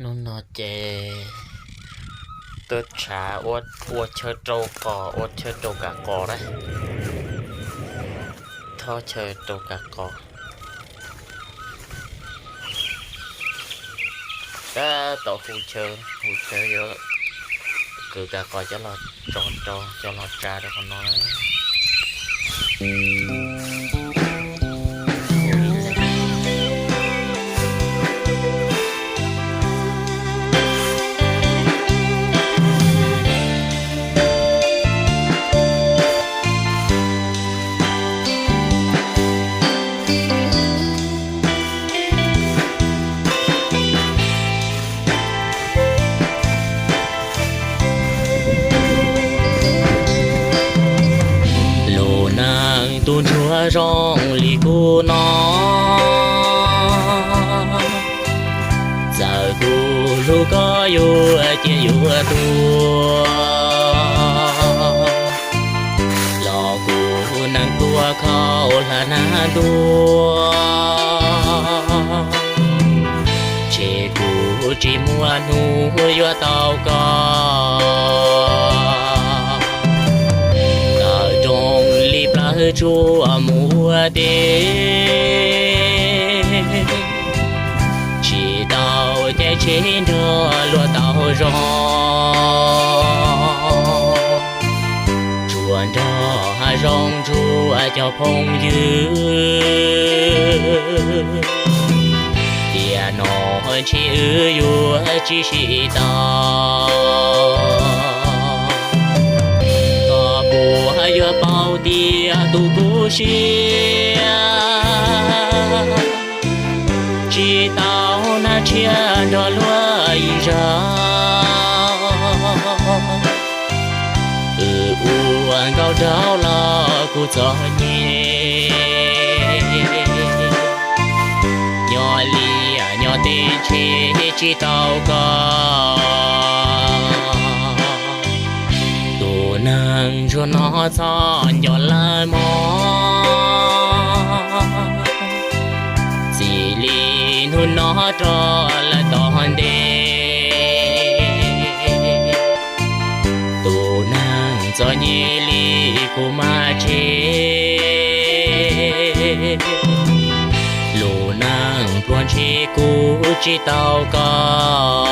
Hnub no ces tuaj tshav ua chaw rau qos, ua chaw rau kav qos na. Thob chaw rau kav qos. Tab tom hu chaw, hu chaw yuav kwv kav qos coj los tso rau, coj los tsa rau qhov no na. Lus neeg tus ntsuag zoo li kuv no, txawm kuv hlub koj yuav ciaj yuav tuag, los kuv neeg tuag khaus hlab nag ntuag, ces kuv tsis muaj hnub yuav tau koj. Tawm rooj li plawv tsuas mus ua teb, tsis tau caij tsheb nrog luag tau zoo, tsuas nrog hav zoov ntsuag cov phooj ywg. Tiam no ntshe wb yuav tsis sib tau, koj puas yuav paub tias tus kuv siab tsis tau hnav tshiab nrog luag ib zaug. Wb ua nkauj nraug los kuv txom nyem, nyob li nyob teb ntshe tsis tau koj. Tus neeg ntsuag no txhob nco lawv mog, txij li hnub no rov lawm tom ntej, tus neeg txom nyem li kuv mas tseg, lus neeg pluag ntshe kuv tsis tau koj.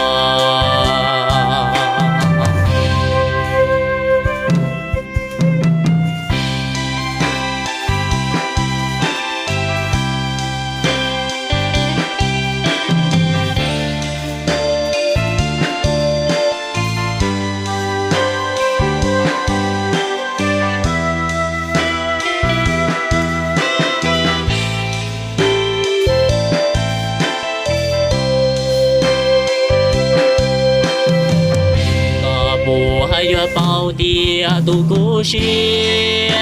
Koj puas yuav paub tias tus kuv siab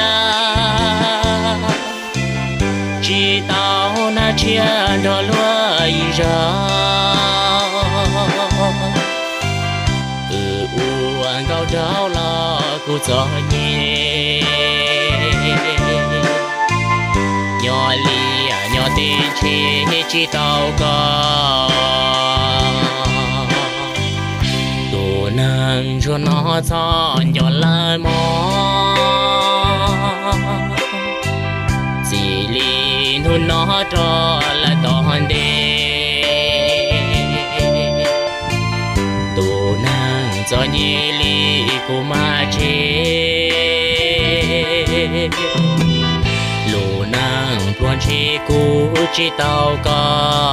tsis tau hnav tshiab nrog luag ib zaug. Wb ua nkauj nraug los kuv txom nyem, nyob li nyob teb ntshe tsis tau koj. Tus neeg ntsuag no txhob nco lawv mog, txij li hnub no rov lawm tom ntej, tus neeg txom nyem li kuv mas tseg, lus neeg pluag ntshe kuv tsis tau koj.